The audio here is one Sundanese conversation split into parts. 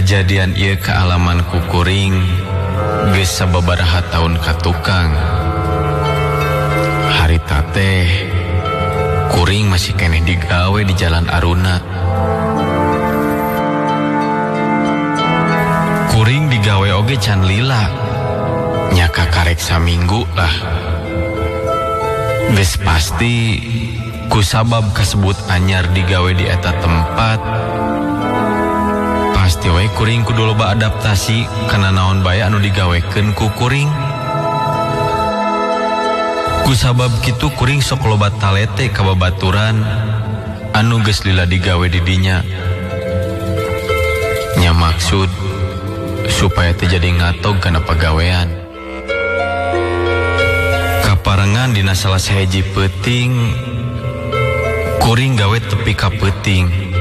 Kajadian ieu kaalaman ku kuring geus sababaraha taun ka tukang. Harita teh kuring masih keneh digawe di Jalan Aruna. Kuring digawe oge can lila, nyaka karek saminggu lah. Geus pasti kusabab kasebut anyar digawe di eta tempat, pasti we kuring kudu loba adaptasi kana naon bae anu digawekeun ku kuring. Kusabab kitu kuring sok loba talete ka babaturan anu geus lila digawe di dinya. Nya maksud supaya teu jadi ngatog kana pagawean. Kaparengan dina salah sahiji peuting kuring gawe tepi ka peuting.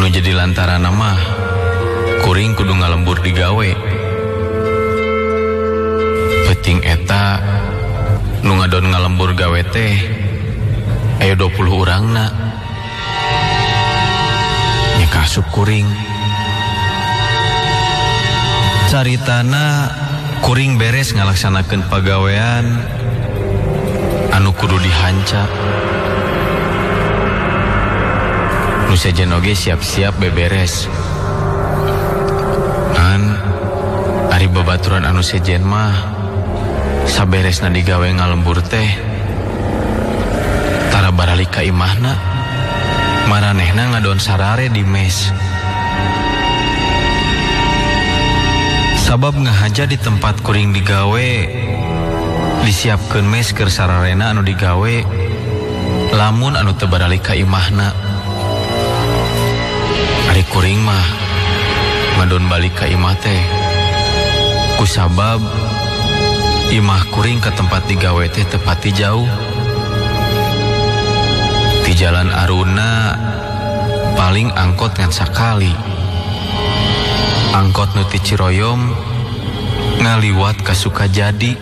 Nu jadi lantaran mah kuring kudu ngalembur digawe. Peuting eta nu ngadon ngalembur gawe teh aya 20 urangna. Nya kasup kuring. Caritana kuring beres ngalaksanakeun pagawean anu kudu dihanca. Nu sejen oge siap-siap beberes. Ngan ari babaturan anu sejen mah saberesna digawe ngalembur teh tara baralik ka imahna, maranehna ngadon sarare di mes. Sabab ngahaja di tempat kuring digawe disiapkeun mes keur sararena anu digawe lamun anu teu baralik ka imahna. Ari kuring mah ngadon balik ka imah teh kusabab imah kuring ke tempat digawe teh tepati jauh. Di Jalan Aruna paling angkot ngan sakali. Angkot nu ti Ciroyom ngaliwat ka Sukajadi.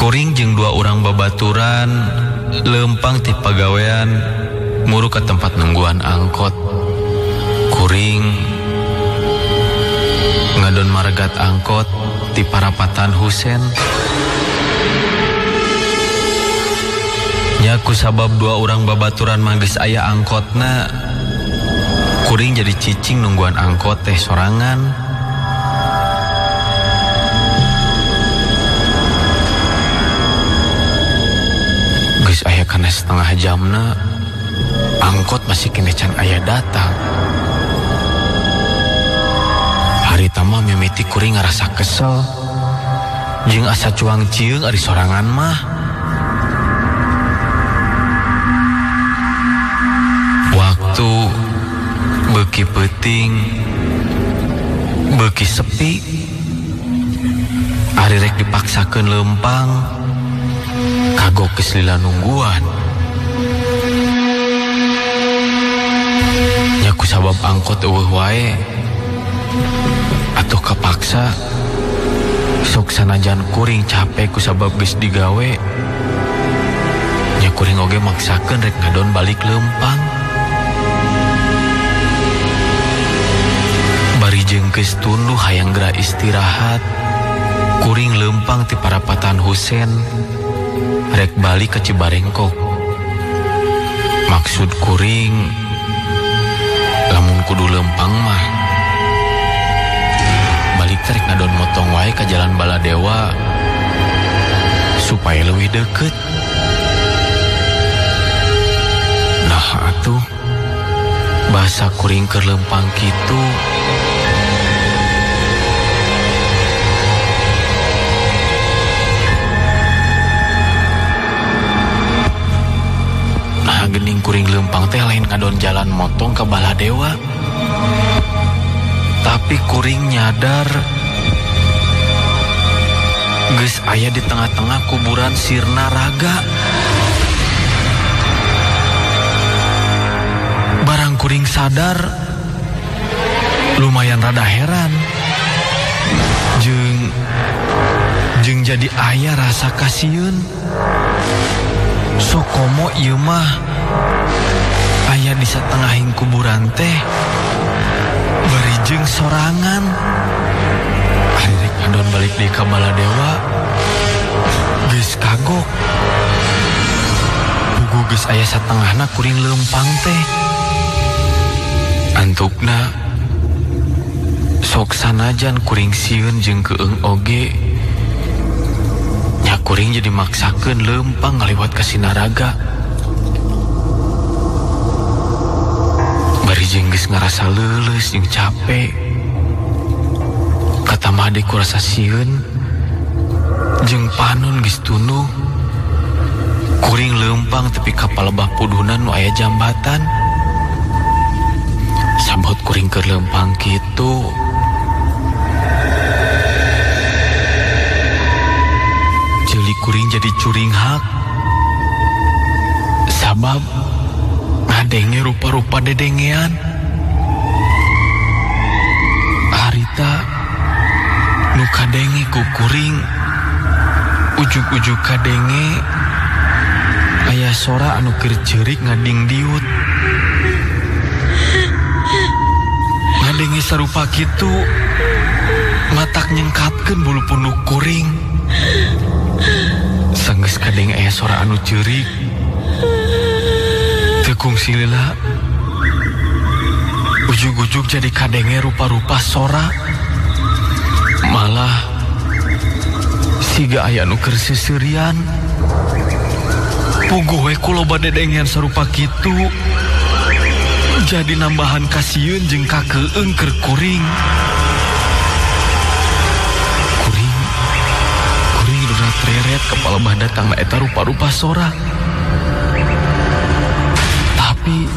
Kuring jeung dua urang babaturan leumpang ti pagawean muru ka tempat nungguan angkot. Kuring ngadon margat angkot di parapatan Husen. Nya kusabab dua urang babaturan mah geus aya angkotna, kuring jadi cicing nungguan angkot teh sorangan. Geus aya kana setengah jamna, angkot masih keneh can aya datang. Harita mah mimiti kuring ngarasa kesel jeung asa cuang cieung ari sorangan mah. Waktu beuki peuting beuki sepi, ari rek dipaksakeun leumpang kagok geus lila nungguan. Nya kusabab angkot eueuh wae atuh kapaksa sok sanajan kuring capek kusabab geus digawe, nya kuring oge maksakeun rek ngadon balik leumpang. Bari jeung geus tunduh hayang geura istirahat, kuring leumpang ti parapatan Husen rek balik ke Cibarengkok. Maksud kuring lamun kudu leumpang mah balik teh rek ngadon motong wae ka Jalan Baladewa supaya leuwih deukeut. Nah atuh bahasa kuring keur leumpang kitu. Nah gening kuring leumpang teh lain ngadon jalan motong ke Baladewa, tapi kuring nyadar geus aya di tengah-tengah kuburan Sirna Raga. Barang kuring sadar lumayan rada heran jeung jadi aya rasa kasieun. Sokomo ieu mah aya aya di satengahing kuburan teh bari jeung sorangan. Ari rek ngadon balik deui ka Baladewa geus kagok. Puguh geus aya satengahna kuring leumpang teh. Antukna sok sanajan kuring sieun jeung keung oge nya kuring jadi maksakeun leumpang ngaliwat ka Sinaraga. Bari jeung geus ngarasa leuleus jeung capek. Katamah deui ku rasa sieun jeung panon geus tunduh. Kuring leumpang tepi ka palebah pudunan nu aya jambatan. Sabot kuring keur leumpang kitu. Ceuli kuring jadi curinghak. Sabab ngadenge rupa-rupa dedengean. Harita nu kadenge ku kuring ujug-ujug kadenge aya sora anu keur ceurik ngadingdiut. Ngadenge sarupa kitu matak nyengkatkeun bulu punduk kuring. Sanggeus kadenge aya sora anu ceurik teu kungsi lila ujug-ujug jadi kadenge rupa-rupa sora. Malah siga aya nu keur seuseurian. Puguh we ku loba dedengean sarupa kitu jadi nambahan kasieun jeung kakeung keur kuring. Kuring kuring reret kepala bah datang na eta rupa-rupa sora. Tapi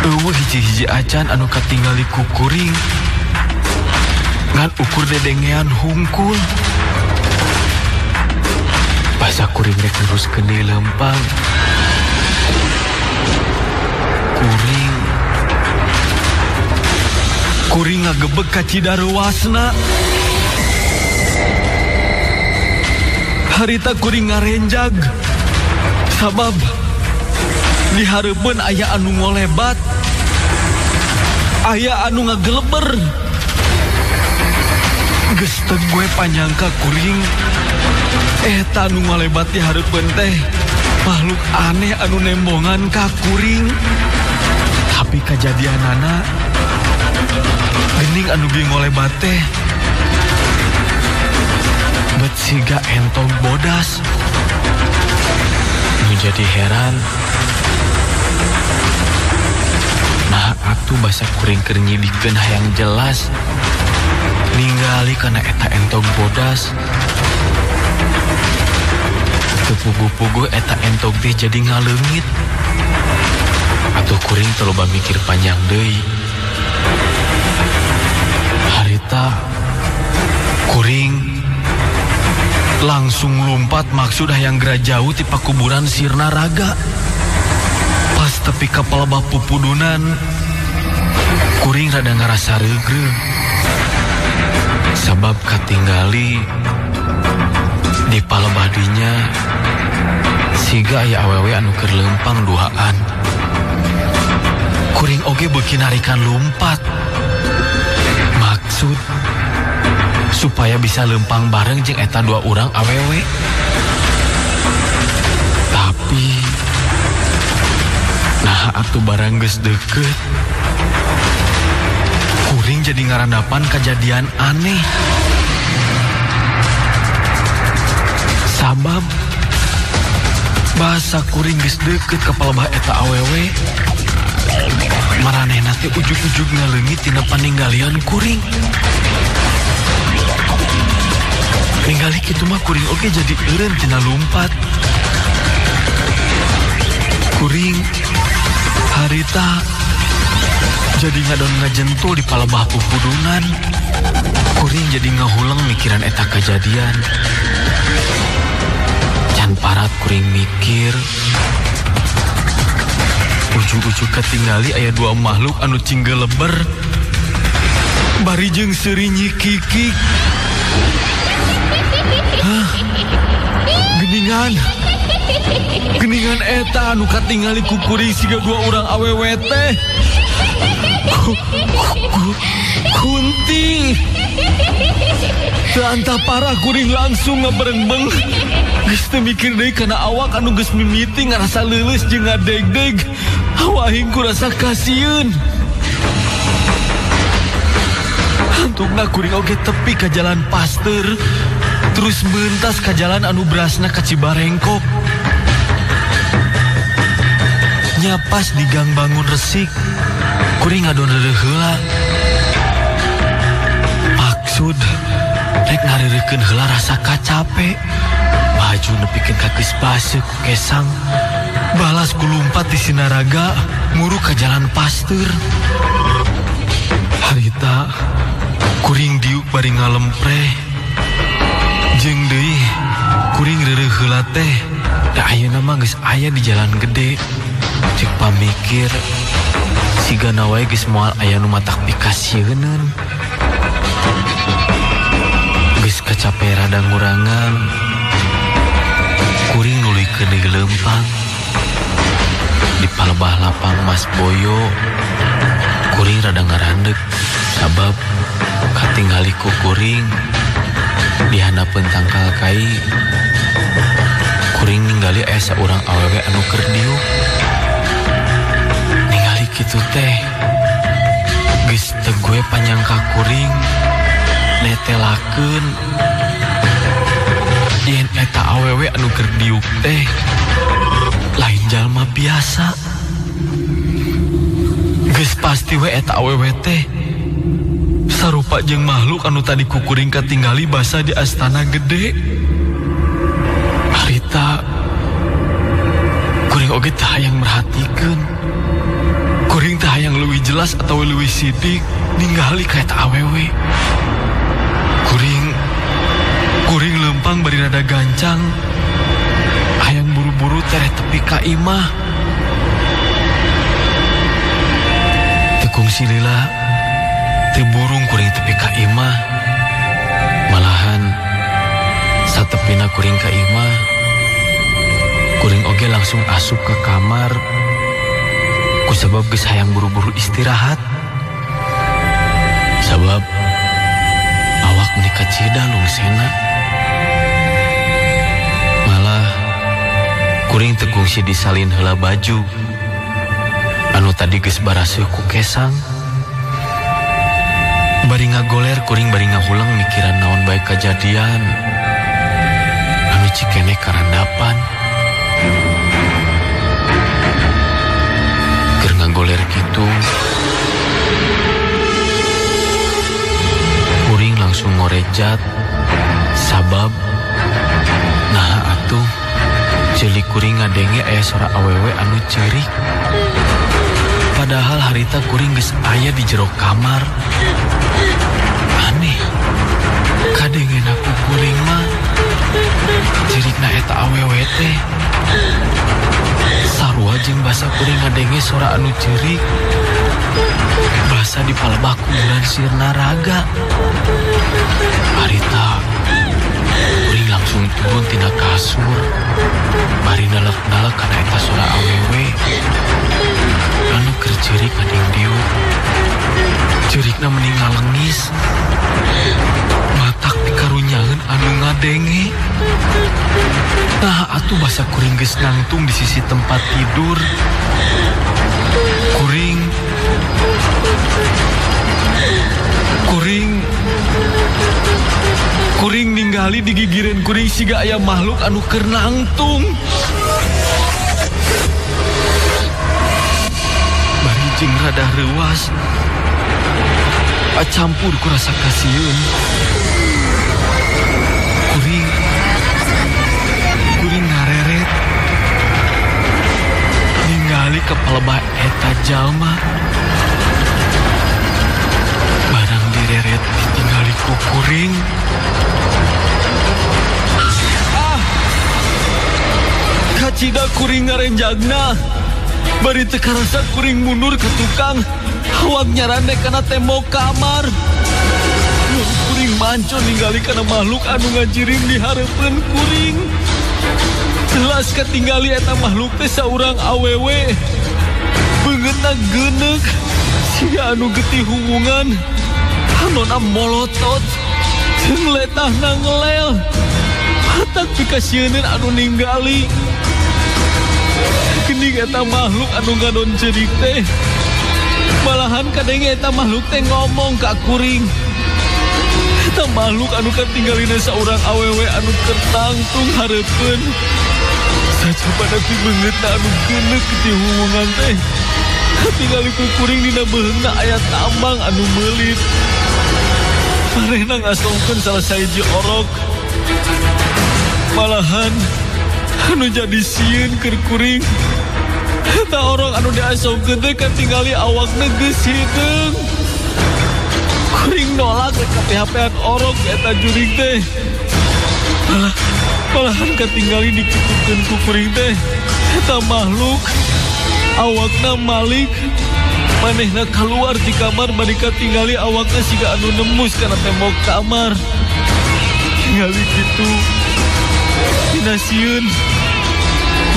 eueuh hiji-hiji acan anu katingali ku kuring. Ngan ukur dedengean hungkul. Basa kuring rek neruskeun deui leumpang. Kuring kuring ngagebeg ka Cidaruasna. Harita kuring ngarenjag. Sabab di hareupeun aya anu ngolebat, aya anu ngageleber. Geus teu gue panyangka kuring eta anu ngolebat di hareupeun teh makhluk aneh anu nembongan ka kuring. Tapi kajadianana geuning anu ge ngolebat teh bet siga entog bodas. Nu jadi heran, nah atuh basa kuring keur nyidikeun hayang jelas ningali kana eta entog bodas. Teu puguh-puguh eta entog teh jadi ngaleungit. Atuh kuring teu loba mikir panjang deui. Harita kuring langsung lumpat maksud hayang geura jauh ti pakuburan Sirna Raga. Pas tepi ka palebah pupudunan, kuring rada ngarasa reugreug. Sabab katinggali di palebah dinya siga aya awewe anu keur leumpang duaan. Kuring oge beuki narikan lumpat. Maksud supaya bisa lempang bareng jeung eta dua urang awewe. Tapi nah atuh barang geus deukeut, kuring jadi ngarandapan kejadian aneh. Sabab bahasa kuring geus deukeut ka palebah eta awewe, maranehna teh ujug-ujug ngaleungit tina paninggalian kuring. Ningali kitu mah kuring oge jadi eureun tina lumpat. Kuring harita jadi ngadon ngajentul di palebah pupudunan. Kuring jadi ngahuleng mikiran eta kejadian. Can parat kuring mikir, ujug-ujug katingali aya dua makhluk anu cinggeleber bari jeung seuri nyikikik. Hah, geningan. Geningan eta anu katingali ku kuring siga dua urang awewe teh. Kunti. Teu antah parah kuring langsung ngaberengbeng. Geus teu mikir deui kana awak anu geus mimiti ngarasa leuleus jeung ngadegdeg. Awahing ku rasa kasieun. Antukna kuring oge tepi ka jalan Pasteur, terus mentas ka jalan anu berasna ka Cibarengkok. Nya pas di gang Bangun Resik, kuring ngadon reureuh heula. Maksud rek ngareureukeun heula rasa kacape. Baju nepikeun ka geus baseuh ku kesang. Balas ku lumpat di Sinaraga, muru ka jalan Pasteur. Harita kuring diuk bari ngalempreh. Jeung deui kuring reureuh heula teh. Da ayeuna mah geus aya di jalan gede. Cek pamikir sigana wae geus moal aya nu matak pikasieuneun. Geus kacape rada ngurangan. Kuring nuluykeun deui leumpang. Di palebah lapang Mas Boyo, kuring rada ngarandeg sabab katingali ku kuring di handapeun tangkal kai. Kuring ningali aya saurang awewe anu keur diuk. Ningali kitu teh geus teu gue panyangka kuring netelakeun yen eta awewe anu keur diuk teh lain jalma biasa. Geus pasti we eta awewe teh sarupa jeung makhluk anu tadi ku kuring katinggali basa di astana gede. Harita kuring oge teh hayang merhatikeun. Kuring teh hayang leuwih jelas atawa leuwih sidik ningali ka eta awewe. Kuring leumpang bari rada gancang. Hayang buru-buru tereh tepi ka imah. Teu kungsi lila, teu burung kuring tepi ka imah. Malahan satepina kuring ka imah, kuring oge langsung asup ke kamar. Kusabab geus hayang buru-buru istirahat. Sabab awak meni kacida lungsena. Malah kuring teu kungsi disalin heula baju anu tadi geus baraseuh ku kesang. Bari ngagoler kuring bari ngahuleng mikiran naon bae kajadian anu cikene karandapan. Keur ngagoler kitu, kuring langsung ngorejat sabab nah atuh ceuli kuring ngadenge aya sora awewe anu ceurik. Padahal harita kuring geus aya di jero kamar. Aneh, kadengena ku kuring mah cerikna eta awewe teh sarua jeung basa kuring ngadenge sora anu ceurik basa di palebah kuburan Sirnaraga. Harita kuring langsung turun tina kasur bari nalek-nalek kana eta sora awewe anu keur ceurik ngadeng diuk. Ceurikna meni ngalengis, matak pikarunyaeun anu ngadenge. Nah atuh basa kuring geus nangtung di sisi tempat tidur. Kuring Kuring Kuring ningali di gigireun kuring siga aya makhluk anu keur nangtung. Bari jeung rada reuas, acampur ku rasa kasieun. Kuring Kuring ngareret ningali ka palebah eta jalma. Barang direret ditinggali ku kuring. Ah! Kacida kuring ngarenjagna. Bari teu karasa kuring mundur ke tukang. Awak nyarande kana tembok kamar. Kuring manco ningali kana makhluk anu ngajirim di hareupeun kuring. Jelas katinggali eta makhluk teh saurang awewe. Beungeutna geuneuk siga anu getih hubungan. Anona molotot jeung letahna ngelel. Matak pikasieuneun anu ninggali. Geuning eta makhluk anu ngadon ceurik teh. Malahan kadenge eta makhluk teh ngomong ka kuring. Eta makhluk anu katinggalina saurang awewe anu kertangtung hareupeun. Sacoba ku beungeutna anu geuneuk ti hubungan teh. Katingali ku kuring dina beheungna aya tambang anu meulit. Manehna ngasongkeun salah sahiji orok. Malahan anu jadi sieun keur kuring. Eta orok anu diasongkeun teh katingali awakna geus hideung. Kuring nolak rek kapihapean orok eta jurig teh. Malahan katingali dikitukeun ku kuring teh. Eta makhluk awakna malik. Manehna kaluar ti kamar bari katingali awakna siga anu nembus kana tembok kamar. Tingali kitu. Dina sieun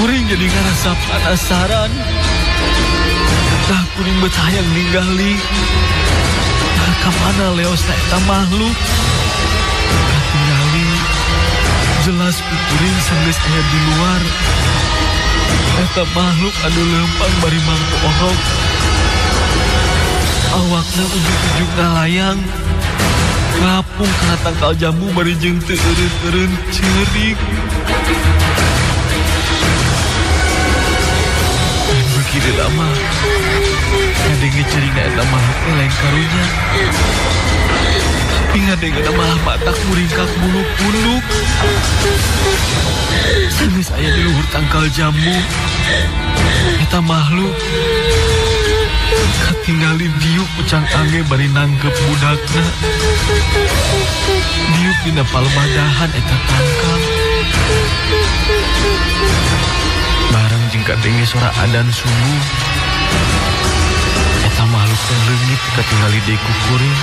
kuring jadi ngarasa penasaran. Tah kuring bet hayang ninggali. Tah ka mana leosna eta makhluk? Katingali jelas ku kuring sanggeus aya di luar. Eta makhluk anu leumpang bari mangku orok. Awakna ujug-ujug ngalayang. Ngapung kana tangkal jambu bari jeung teu eureun-eureun ceurik. Beuki lama ngadenge ceurikna eta makhluk teh lain karunya. Tapi ngadengena malah matak muringkak bulu punduk. Sanggeus aya di luhur tangkal jambu. Eta makhluk katingali diuk ucang ange bari nangkep budakna. Diuk dina palmadahan eta tangkal. Bareng jeung kadenge sora adan subuh. Eta makhluk teh leungit katingali deui ku kuring.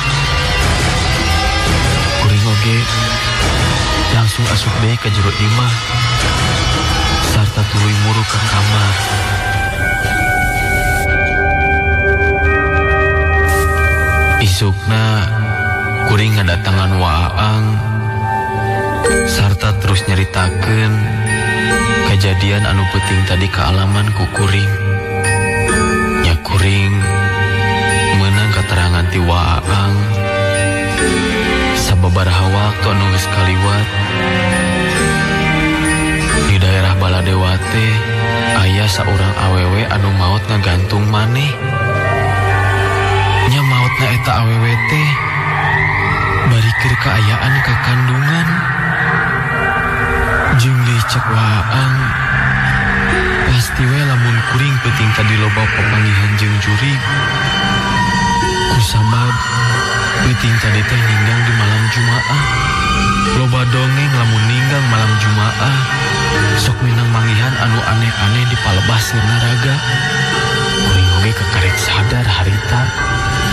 Kuring oge langsung asup deui ka jero imah sarta tuluy muruk ka kamar. Isukna kuring ngadatangan Waang sarta terus nyaritakeun kejadian anu peuting tadi kaalaman ku kuring. Nya kuring meunang katerangan ti Waang sababaraha waktu anu geus kaliwat di daerah Baladewa teh aya saurang awewe anu maot ngagantung maneh. Nya maotna eta awewe teh bari keur kaayaan ka kandungan. Jeung deui cek Waang pasti we lamun kuring peuting tadi loba papanggihan jeung jurig. Kusabab peuting tadi teh ninggang di malam Jumaah. Loba dongeng lamun ninggang malam Jumaah sok minang manggihan anu aneh-aneh di palebah sirnaraga. Kuring oge kakarek sadar harita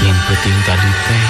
yen peuting tadi teh